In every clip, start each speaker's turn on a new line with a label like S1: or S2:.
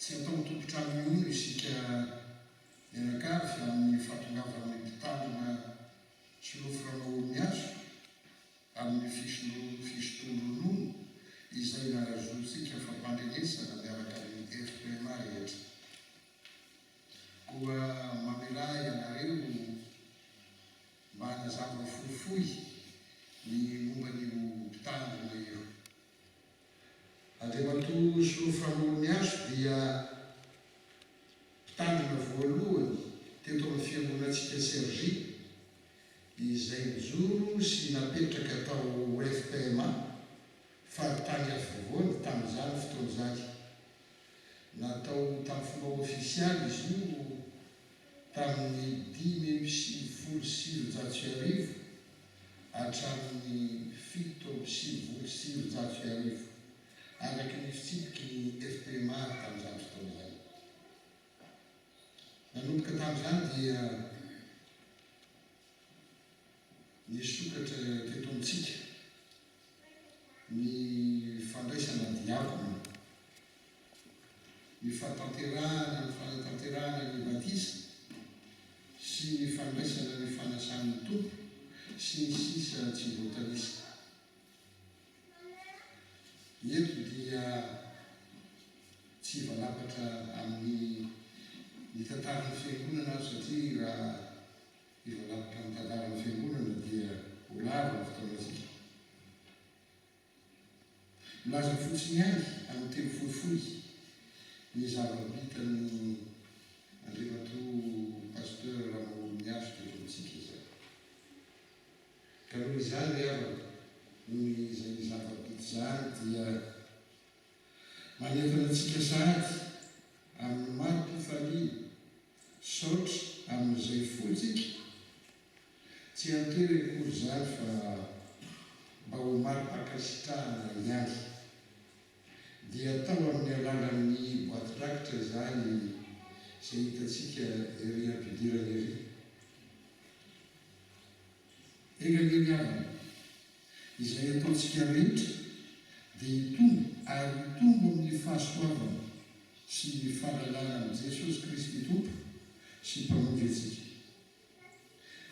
S1: Tsy atao tompon-trano mihono isika mianakavy amin'ny fahatongavan'ny mpitandrina Solofo Ramaholimihaso amin'ny fisotroan-dronono izay nahazoantsika fampandrenesana miaraka amin'ny FPMA rehetra. Koa mamelà ianareo mba hanazava fohifohy ny momba an'io mpitandrina io. Andriamatoa Solofo Ramoloniaso dia mpitandrina voalohany teto amin'ny fiangonantsika Cergy izay nijoro sy napetraka tao FPMA faritany afovoany tamin'izany fotoana izany. Natao tamin'ny fomba ofisialy izy io tamin'ny 1995 hatramin'ny 1997, araka ny fitsipiky ny FPMA tamin'izany fotoana izany. Nanomboka tamin'izany dia nisokatra teto amintsika ny fandraisana diakona, ny fahatanterahana ny fanatanterahana ny batisa sy ny fandraisana ny fanasan'ny Tompo sy ny sisa tsy voatanisa. Eto dia tsy hivalapatra amin'ny ny tantaran'ny Fiangonana aho satria raha hivalapatra amin'ny tantaran'ny Fiangonana dia ho lava ny fotoanantsika. Milaza fotsiny ihany amin'ny teny fohifohy ny zava-bitan'i Andriamatoa Pasteur Ramaholimihaso teto amintsika izany. Ka noho izany ry havana, noho izay zava-bita izany dia manentana antsika sahady amin'ny mari-pifaliana saotra amin'izay fontsika Tsy an-tery akory izany fa mba ho mari-pankasitrahana ihany. Dia atao amin'ny alalan'ny boatin-drakitra izany izay hitantsika ery am-pidirana ery. Enga anie ry havana, izay ataontsika rehetra dia hitombo ary hitombo amin'ny fahasoavana sy ny fahalalana an'i Jesosy Kristy Tompo sy Mpamonjy antsika.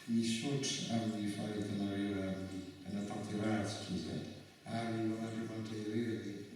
S1: Misaotra amin'ny faharetanareo amin'ny hanatanterahantsika izany ary ho an'Andriamanitra irery anie.